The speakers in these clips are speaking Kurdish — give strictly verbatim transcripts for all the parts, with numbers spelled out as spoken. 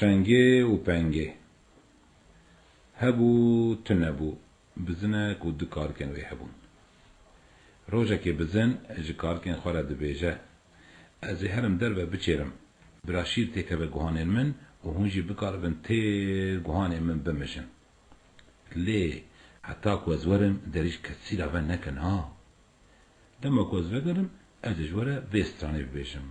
Şengê û pengê. Hebû, tune bû. Bizinek û du karikên wê hebûn. Rojekê bizin ji karikên xwe re dibêje, "Ez ê herim derve biçêrim, bira şîr têkeve guhanên min û hûn jî bikaribin têr guhanên min bimijin. Lê heta ku ez werim, derî ji kesî re venekin ha. Dema ku ez vegerim, ez ê ji we re vê stranê bibêjim."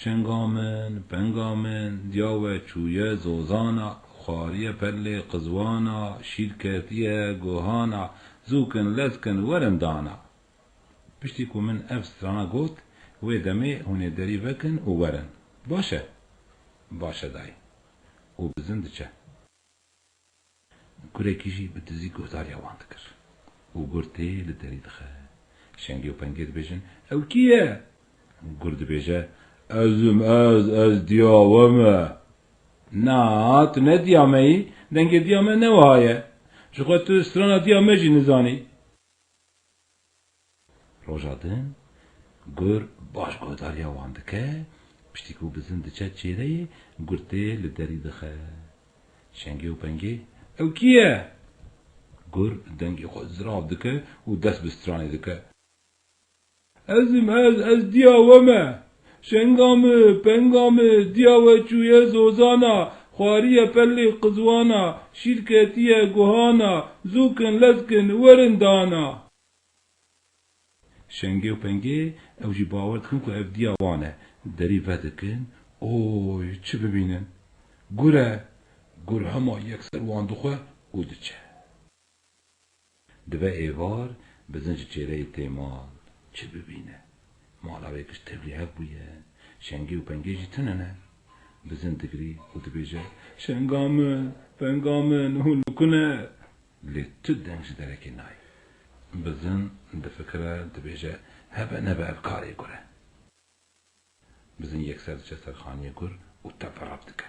Şenga min, penga min, diya we çûye zozana, xwariye pelê qizwana, şîr ketiye guhana, zû kin lez kin werin dana. Piştî ku min ev strana got, wê demê hûn ê derî vekin û werin. Baş e? Baş e dayê. Û bizin diçe. Gurekî jî bi dizî guhdariya wan dikir. Û gur tê li derî dixe. Şengê û pengê dibêjin, "Ew kî ye?" Gur dibêje, "Ez im ez, ez diya we me." "Na, tu ne diya me yî, dengê diya me ne wiha ye. Ji xwe tu strana diya me jî nizanî." Roja din gur baş guhdariya wan dike, piştî ku bizin diçe çêreyê, gur tê li derî dixe. Şengê û pengê, "Ew kî ye?" Gur dengê xwe zirav dike û dest bi stranê dike. "Ez im ez, ez diya we me. Şenga mi, penga mi, diya we çûye zozana, xwariye pelê qizwana, şîr ketiye guhana, zû kin lez kin werin dana." Şengê û pengê ew jî bawer dikin ku ev diya wan e. Derî vedikin, oy, çi bibînin? Gur e! Gur hema yekser wan dixwe û diçe. Dibe êvar, bizin ji çêreyê tê mal. Çi bibîne? Mala wê giş tevlî hev bûye. Şengê û pengê jî tune ne. Bizin digirî û dibêje, "Şenga min, penga min, hûn li ku ne?" Lê tu deng ji derekê nayê. Bizin difikire, dibêje, "Hebe nebe ev karê gur e." Bizin yekser diçe ser xaniyê gur û tep rep dike.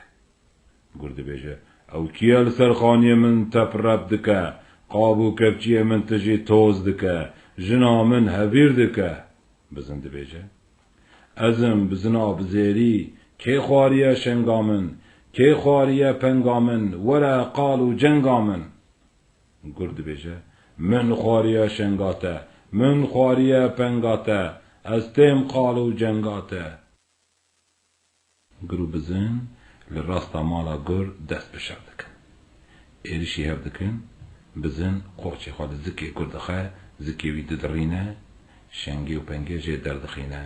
Gur dibêje, "Ew kî ye li ser xaniyê min tep rep dike? Qab û kepçiyê min tijî toz dike, jina min hevîr dike." Bizin dibêje, "Ez im bizina bizêrî, kê xwariye şenga min, kê xwariye penga min, were qal û cenga min." Gur dibêje, "Min xwariye şenga te, min xwariye penga te, ez têm qal û cenga te." Gur û bizin li rasta mala gur dest bi şer dikin. Êrişî hev dikin, bizin qoçê xwe li zikê gur dixe, zikê wî didirîne, şengê û pengê jê derdixîne.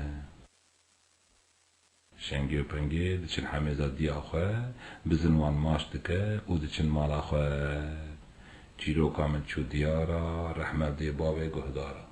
Şengê û pengê diçin hemêza diya xwe, bizin wan maç dike û diçin mala xwe. Çîroka min çû diyara, rehmet dê bavê guhdara.